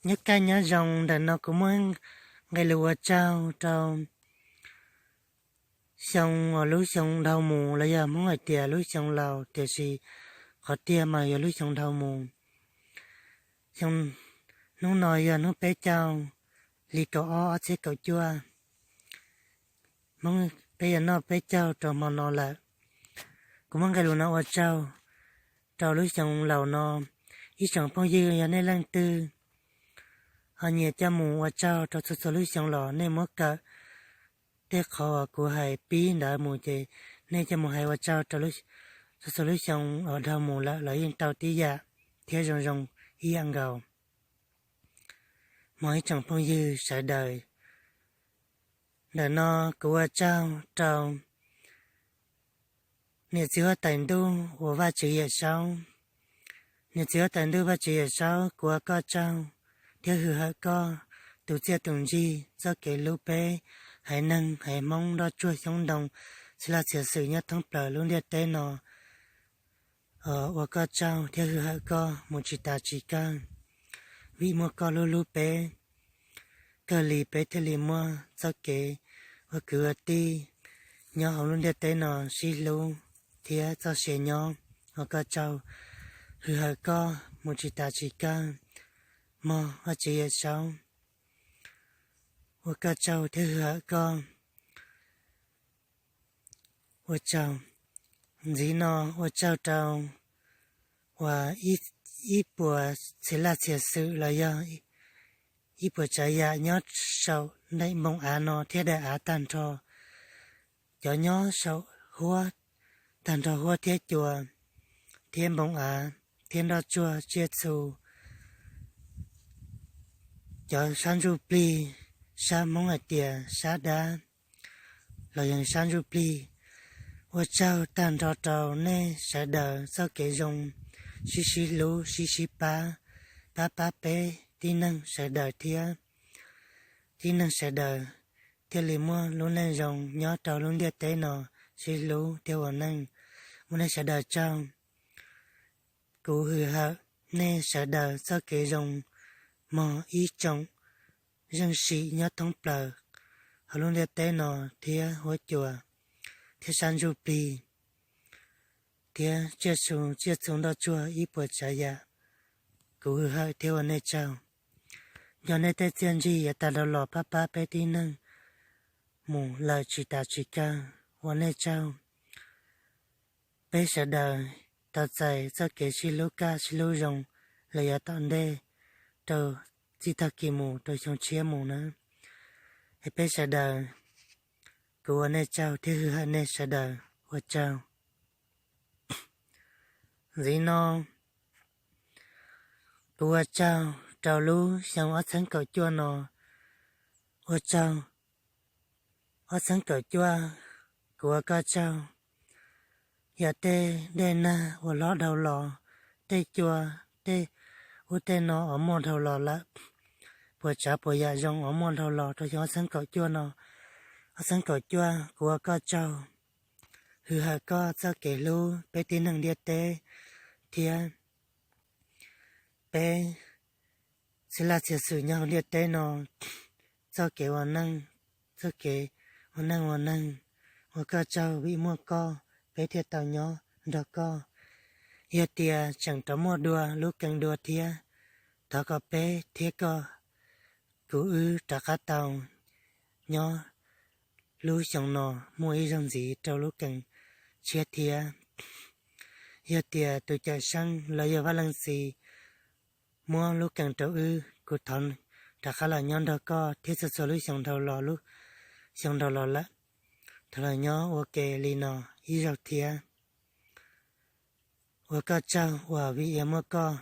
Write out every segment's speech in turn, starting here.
Nyob kaj nyob zoo, ntawm no kuv muaj nqe lus ua tsaug rau xyoo uas lub xyoo dhau mus los yog Hmoob hais tias lub xyoo laus, tiam sis qhov tiag mas yog lub xyoo dhau mus. Xyoo, hnub no yog hnub peb caug hli kaum ob ob txhiab kaum cuaj. Hmoob peb yuav noj peb caug rau hmo no lawm. Kuv muaj nqe lus no ua tsaug rau lub xyoo laus no. Ib tsoom phooj ywg, yog nej leej twg ho nyiam coj mus ua tsaug rau txhua txhua lub xyoo los nej muab kawm tej qhov uas kuv hais pib ntawd mus ces nej coj mus hais ua tsaug rau txhua txhua lub xyoo uas dhau mus lawm los yeej tau tib yam thiab zoo zoo ib yam nkaus. Mog ib tsoom phooj ywg sawv daws, ntawm no kuv ua tsaug rau niam txiv huab tais ntuj uas Vajtswv Yawm Saub. Niam txiv huab tais ntuj Vajtswv Yawm Saub, kuv ua koj tsaug thiab hwm hawm koj tus txiaj tus ntsig txoj kev hlub peb haiv neeg haiv Hmoob nroj tsuag xyoob ntoo, txhia laj txhia xwm nyob thoob plaws lub ntiaj teb no ua koj tsaug thiab hwm hawm koj mus tsis tas tsis kawg. Vim muaj koj hlub hlub peb, kawg li peb thiaj li muaj txoj kev ua kwv ua tij nyob hauv lub ntiaj teb no sib hlub thiab txoj sia nyob. Ua koj tsaug, hwm hawm koj mus tsis tas tsis kawg, mog Vajtswv Yawm Saub. Ua koj tsaug thiab hwm hawm koj. Ua tsaug. Ntxiv no ua tsaug rau uas ib puas txhia laj txhia xwm los yog ib puas tsav yam nyob saum daim npoo av no thiab daim av tag nrho, cov nyob saum huab, tag nrho huab thiab cua thiab npoo av thiab nroj tsuag tsiaj txhu, cov sab ntsuj plig, sab Hmoob hais tias sab dab los yog sab ntsuj plig. Ua tsaug tag nrho rau nej sawv daws txoj kev zoo, sib sib hlub sib sib pab, pab pab peb tib neeg sawv daws thiab tib neeg sawv daws thiaj li muaj lub neej zoo nyob rau lub ntiaj teb no, sib hlub thiab ua neej. Ua nej sawv daws tsaug. Kuv hwm hawm nej sawv daws txoj kev zoo, mog ib tsoom zeej sim nyob thoob plaws hauv lub ntiaj teb no thiab huab cua thiab sab ntsuj plig thiab tsiaj txhu, tsiaj txhu nroj tsuag ib puas tsav yam. Kuv hwm hawm thiab ua nej tsaug. Nco nej tej txiaj ntsig yav tag dhau los pab pab peb tib neeg mus lawm tsis tas tsis kawg. Ua nej tsaug. Peb sawv daws tau txais txoj kev sib hlub kaj sib hlub zoo los yav tom ntej rau txij tag kis mus rau xyoo tshiab mus na. Es peb sawv daws, kuv ua nej tsaug thiab hwm hawm nej sawv daws. Ua tsaug. Ntxiv no kuv ua tsaug rau lub xyoo ob txhiab kaum cuaj no. Ua tsaug. Ob txhiab kaum cuaj, kuv ua koj tsaug. Yog tej dej nag uas hlob dhau los, tej cua, tej ub tej no uas muaj dhau los lawm, puas tsav puas yam zoo uas muaj dhau los rau xyoo ob txhiab kaum cuaj no, ob txhiab kaum cuaj kuv ua koj tsaug, hwm hawm koj txoj kev hlub peb tib neeg ntiaj teb thiab peb txhia laj txhia xwm nyob hauv ntiaj teb no txoj kev ua neej, txoj kev ua neej ua neeg. Ua koj tsaug vim muaj koj peb thiaj tau nyob nrog koj. Yog tias tseem rov muaj dua lub kees dua thiab, thov kom peb thiab koj, kuv wb rov qab tau nyob lub xyoo no muaj ib zaug ntxiv rau lub kees tshiab thiab. Yog tias tus Cawmseej los yog Vaj Leej Txiv muab lub kees rau wb, kuv thov rov qab los nyob nrog koj thiab txhua txhua lub xyoo dhau los, lub xyoo dhau los lawm, thov los nyob ua ke li no ib zaug thiab. Ua koj tsaug uas vim yog muaj koj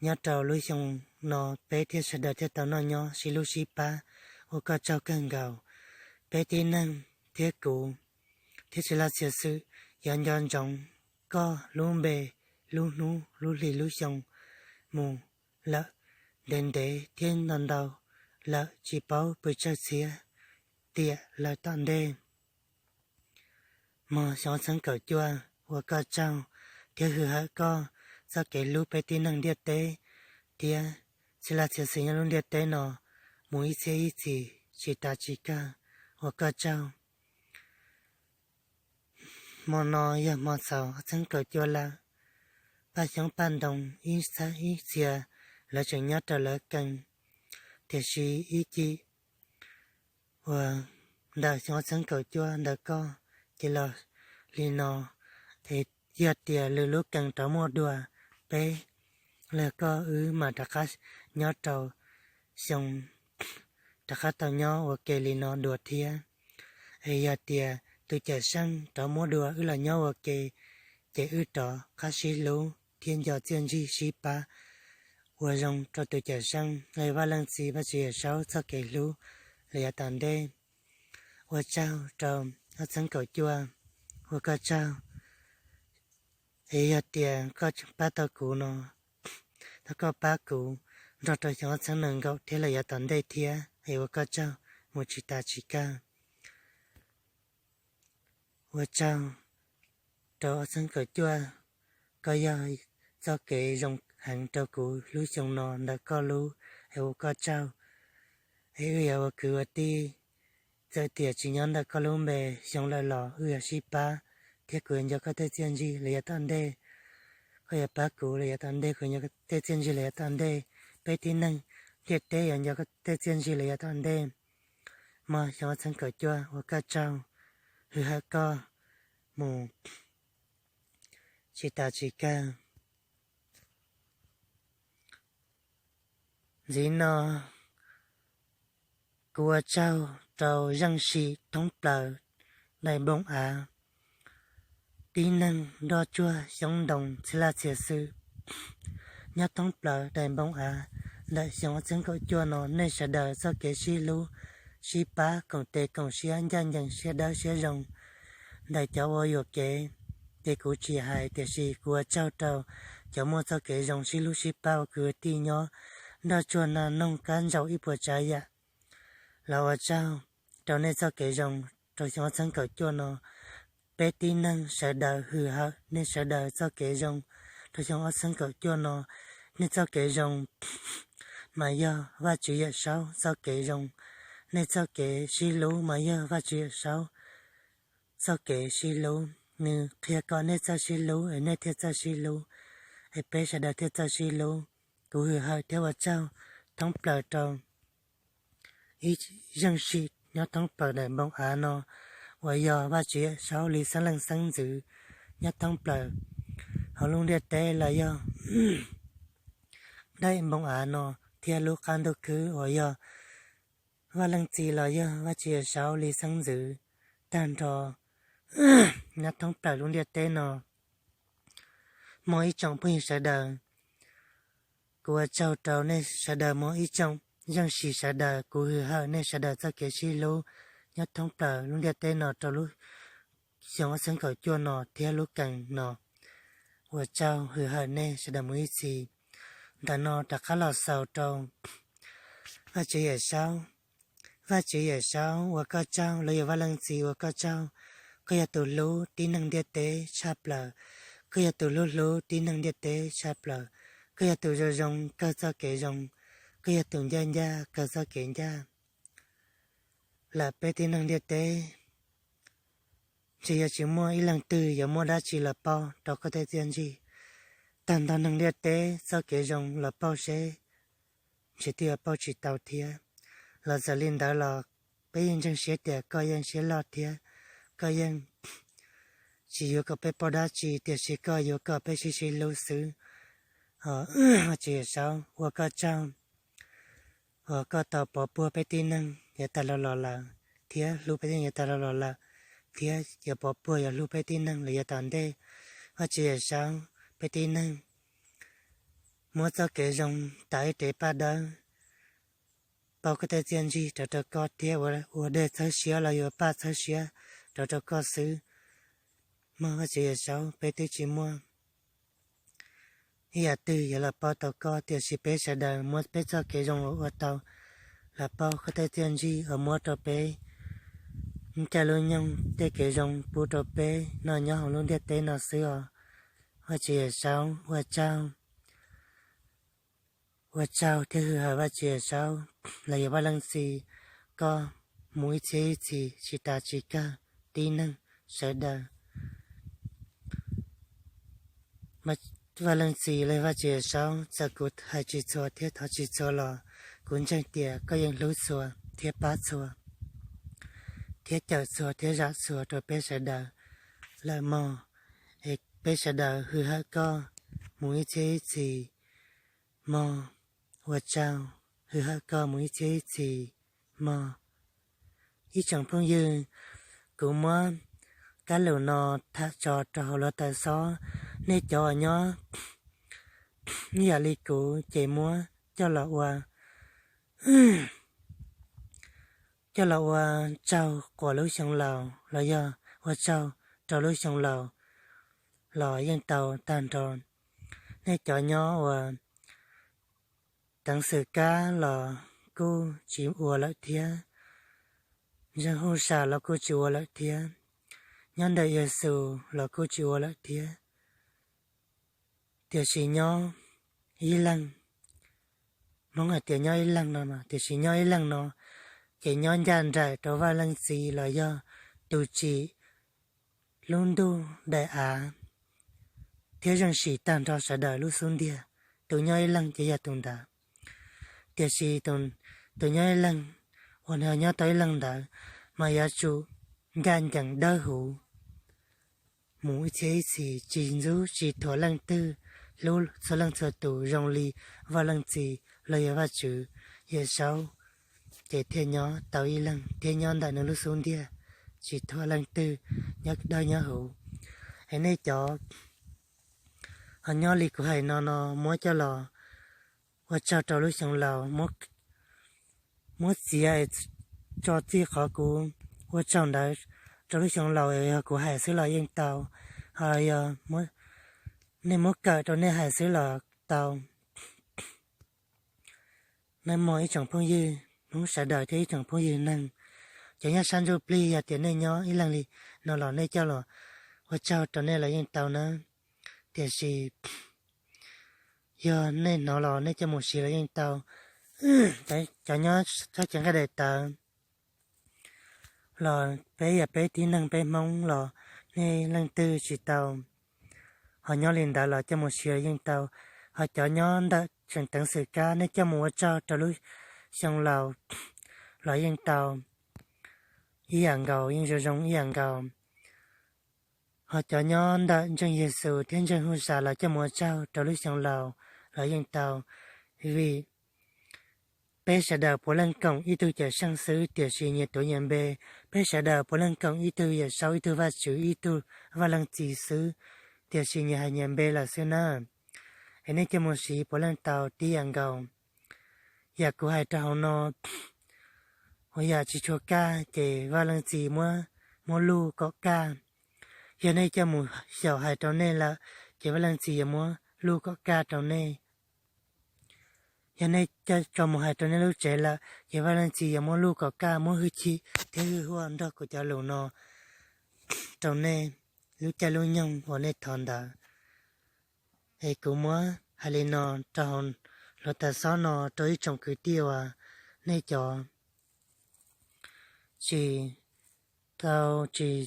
nyob rau lub xyoo no peb thiaj sawv daws thiaj tau noj nyob sib hlub sib pab. Ua koj tsaug kawg nkaus. Peb tib neeg thiab kuv thiab txhia laj txhia xwm yuav nco ntsoov koj lub npe, lub hnub, lub hli, lub xyoo mus lawm ntev ntev thiab ntau ntau lawm tsis paub pes tsawg txhiab tiam lawm tom ntej. Mog xyoo ob txhiab kaum cuaj, ua koj tsaug thiab hwm hawm koj txoj kev hlub peb tib neeg ntiaj teb thiab txhij laj txhia xwm nyob lub ntiaj teb no mus ib txhiab ib txhis tsis tas tsis kawg, ua koj tsaug. Hmo no yog hmo xaus ob txheeb kaum cuaj lawm, paj xyoob paj ntoo ib txhab ib txhia lawv tseem nyob rau lawv kees, tiam sis ib cim uas ntawm xyoo ob txheeb kaum cuaj ntawm koj ces los li no, es yog tias lwm lub kees rov muaj dua, peb los koj wb mam rov qab nyob rau xyoo, rov qab tau nyob ua ke li no dua thiab. Es yog tias tus cawm seej rov muab dua wb los nyob ua ke, ces wb rov qab sib hlub thiab nco txiaj ntsig sib pab ua zoo rau tus cawm seej, Vaj Leej Txiv Vaj Tswv Yawm Saub txoj kev hlub los yav tom ntej. Ua tsaug rau ob txheeb kaum cuaj, ua koj tsaug. Es yog tias koj pab tau kuv no, thov koj pab kuv nrog rau xyoo ob txheeb nees nkaum thiab los yav tom ntej thiab, es ua koj tsaug mus tsis tas tsis kawg. Ua tsaug rau ob txheeb kaum cuaj, koj yog txoj kev zoo heev rau kuv lub xyoo no ntawm koj lub, es ua koj tsaug. Es wb yuav ua kwv ua tij, txawm tias tsis nyob ntawm koj lub npe, xyoo lawm los wb yuav sib pab, thiab kuv yuav nco koj tej txiaj ntsig los yav tom ntej. Koj yuav pab kuv los yav tom ntej, kuv nco koj tej txiaj ntsig los yav tom ntej. Peb tib neeg ntiaj teb yuav nco koj tej txiaj ntsig los yav tom ntej. Hmo xyoo ob txheeb kaum cuaj ua koj tsaug, hwm hawm koj mus tsis tas tsis kawg. Ntxiv no kuv ua tsaug rau Zeej Sim thoob plaws daim npoo av, tib neeg nroj tsuag xyoob ntoo txhij laj txhia xwm nyob thoob plaws daim npoo av ntawm xyoo ob txheeb kaum cuaj no. Nej sawv daws txoj kev sib hlub, sib pab, koom tes koom siab, ncaj ncees, siab dawb siab zoo ntawm cov ua yuam kev, ces kuv tsis hais, tiam sis kuv ua tsaug rau cov muaj txoj kev zoo sib hlub sib pab ua kwv ua tij nyob nroj tsuag nag noog kab ntsaum ib puas tsav yam. Los ua tsaug rau nej txoj kev zoo rau xyoo ob txheeb kaum cuaj no. Peb tib neeg sawv daws hwm hawm nej sawv daws txoj kev zoo rau xyoo ob txheeb kaum cuaj no. Nej txoj kev zoo mas yog Vajtswv Yawm Saub txoj kev zoo. Nej txoj kev sib hlub mas yog Vajtswv Yawm Saub txoj kev sib hlub. Nws qhia kom nej txawj sib hlub es nej thiaj txawj sib hlub, es peb sawv daws thiaj txawj sib hlub. Kuv hwm hawm thiab ua tsaug thoob plaws rau ib Zeej Sim nyob thoob plaws daim npoo av no, uas yog Vajtswv Yawm Saub li xeeb leej xeeb ntxwv nyob thoob plaws hauv lub ntiaj teb los yog daim npoo av no, thiab lub qab ntuj khwb uas yog Vaj Leej Txiv los yog Vajtswv Yawm Saub li xeeb ntxwv tag nrho nyob thoob plaws lub ntiaj teb no. Muaj ib tsoom phooj ywg sawv daws, kuv ua tsaug rau nej sawv daws. Muaj ib tsoom Zeej Sim sawv daws, kuv hwm hawm nej sawv daws txoj kev sib hlub nyob thoob plaws lub ntiaj teb no rau lub xyoo ob txheeb kaum cuaj no thiab lub kees no. Ua tsaug, hwm hawm nej sawv daws mus ib txhis. Ntawm no rov qab los xaus rau Vajtswv Yawm Saub. Vajtswv Yawm Saub ua koj tsaug, los yog Vaj Leej Txiv ua koj tsaug. Koj yog tus hlub tib neeg ntiaj teb tshaj plaws. Koj yog tus hlub hlub tib neeg ntiaj teb tshaj plaws. Koj yog tus zoo zoo kawg txoj kev zoo. Koj yog tus ncaj ncaj kawg txoj kev ncaj. Lawm peb tib neeg ntiaj teb, ntshe yuav tsis muaj ib leej twg yuav muab dab tsi los pauj rau koj tej txiaj ntsig. Tag nrho neeg ntiaj teb txoj kev zoo los pauj seb, ntshe twb yuav pauj tsis tau thiab. Los txawm li ntawd los peb yeej ntseeg siab tias koj yeej siab loj thiab koj yeej tsis yuav kom peb pauj dab tsi, tiam sis koj yuav kom peb sib sib hlub xwb. Vajtswv Yawm Saub ua koj tsaug uas koj tau pov puag peb tib neeg yav tag los los lawm, thiab hlub peb tib neeg yav tag los los lawm, thiab yuav pov puag yuav hlub peb tib neeg los yav tom ntej. Vajtswv Yawm Saub, peb tib neeg muab txoj kev zoo tas ib rev paj dawb, pauj koj tej txiaj ntsig rau rau koj thiab ua dej txhawb siab los yog paj txhawb siab rau rau koj xwb. Mog Vajtswv Yawm Saub, peb twb tsis muaj ib yam twg yuav los pauj tau koj, tiam sis peb sawv daws muab peb txoj kev zoo uas ua tau los pauj koj tej txiaj ntsig uas muab rau peb ncaij lub nyoog tej kev zoo pub rau peb noj nyob hauv lub ntiaj teb no xwb os. Vajtswv Yawm Saub ua tsaug ua tsaug thiab hwm hawm Vajtswv Yawm Saub los yog Vaj Leej Txiv, koj mus ib txhiab ib txhis tsis tas tsis kawg tib neeg sawv daws. Vaj Leej Txiv los yog Vajtswv Yawm Saub, txawm kuv hais tsis txhua thiab thov tsis txhua los kuv ntseeg tias koj yeej hlub txhua thiab pab txhua thiab cawm txhua thiab zam txhua rau peb sawv daws lawm mog. Es peb sawv daws hwm hawm koj mus ib txhiab ib txhis mog. Ua tsaug, hwm hawm koj mus ib txhiab ib txhis mog. Ib tsoom phooj ywg, kuv muab kab lus no tham tso rau hauv lub taws xob. Nej cov uas nyob ib yam li kuv ces muab coj los ua coj los ua tsaug quas lub xyoo laus los yog ua tsaug rau lub xyoo laus los yeej tau tag nrho. Nej cov nyob uas teev xwm kab los kuj tsis ua lawm thiab, ntseeg hauj sam los kuj tsis ua lawm thiab, nyob ntawm Yexus los kuj tsis ua lawm thiab. Tiam sis nyob ib leeg, Hmoob hais tias nyob ib leeg no, tiam sis nyob ib leeg no ces nyob ncaj nraim rau Vaj Leej Txiv los yog tus tsim lub ntuj daim av thiab zeej sim tag nrho sawv daws lub xub ntiag. Tus nyob ib leeg ces yog tus ntawd. Tiam sis tus nyob ib leeg uas nws nyob tau ib leeg ntawd mas yuav tsum ncaj ncees dawb huv mus ib txhiab ib txhis, tsis ntxub tsis thuam leej twg, hlub txhua leej txhua tus zoo li Vaj Leej Txiv los yog Vajtswv Yawm Saub, ces thiaj nyob tau ib leeg thiab nyob ntawm nws lub xub ntiag, tsis thuam leej twg, nyob dawb nyob huv. Es nej cov ho nyob li kuv hais no no muab coj los ua tsaug rau lub xyoo laus, muab txiav tso txij qhov kuv ua tsaug ntawd rau lub xyoo laus, yog kuv hais xwb los yeej tau, ho yog nej muab kawm rau nej hais xwb los tau. Nej mog ib tsoom phooj ywg Hmoob sawv daws thiab ib tsoom phooj ywg neeg, cov nyob sab ntsuj plig yog tias nej nyob ib leeg li no los nej coj los ua tsaug rau nej los yeej tau na. Tiam sis yog nej hnov los nej coj mus siv los yeej tau. Cov nyob txoj kev nqaij daim tawv los peb yog peb tib neeg peb Hmoob los nej leej twg tsis tau ho nyob li ntawd los coj mus siv los yeej tau. Ho cov nyob ntawm tseem teev xwm kab nej coj mus ua tsaug rau lub xyoo laus los yeej tau ib yam nkaus, yeej zoo zoo ib yam nkaus. Ho cov nyob ntawm ntseeg Yexus thiab ntseeg hauj sam los coj mus ua tsaug rau lub xyoo laus los yeej tau. Vim peb sawv daws puav leej koom ib tug Cawmseej xwb, tiam sis nyias tuav nyias npe. Peb sawv daws puav leej koom ib tug Yawm Saub, ib tug Vajtswv, ib tug Vaj Leej Txiv xwb, tiam sis nyias hais nyias npe lawm xwb na. Es nej coj mus siv puav leej tau tib yam nkaus. Yam kuv hais rau hauv no, uas yam tsis tshua kaj ces Vaj Leej Txiv muab, muab luj kom kaj. Yog nej coj mus xyaum hais rau nej lawm ces Vaj Leej Txiv yuav muab luj kom kaj rau nej. Yog nej coj tso mus hais rau nej lub tsev lawm ces Vaj Leej Txiv yuav muab luj kom kaj, muab hwj chim thiab hwj huam nrog kuv cov lus no rau nej lub caij lub nyoog uas nej thov ntawd. Es kuv muab hais li no rau hauv lub taws xob no rau ib tsoom kwv tij uas nej cov tsis tau, tsis,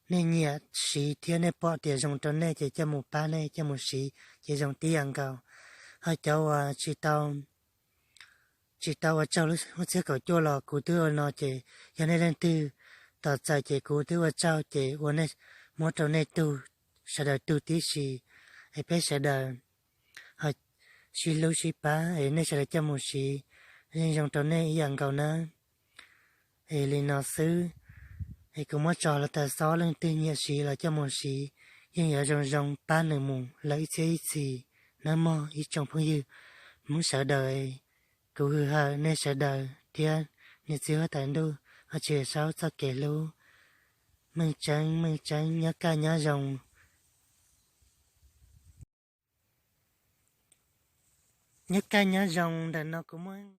nej nyiam siv thiab nej pom tias zoo rau nej ces coj mus pab nej coj mus siv ces zoo tib yam nkaus. Ho cov uas tsis tau, tsis tau ua tsaug lub txhiab kaum cuaj los kuv twb ua no ces yog nej leej twg tos txais ces kuv twb ua tsaug ces ua nej, muab rau nej tug, sawv daws tug tib si, es peb sawv daws ho sib hlub sib pab es nej sawv daws coj mus siv yeej zoo rau nej ib yam nkaus nawb. Es li no xwb, es kuv muab tso los tas xob, leej twg nyiam siv los coj mus siv, yeej yuav zoo zoo pab nws mus lawm ib txhiab ib txhis nawb mog ib tsoom phooj ywg Hmoob sawv daws. Kuv hwm hawm nej sawv daws thiab niam txiv huab tais ntuj, Vajtswv saub txoj kev hlub. Meej tseeb meej tseeb, nyob kaj nyob zoo. Nyob kaj nyob zoo, ntawm no kuv muaj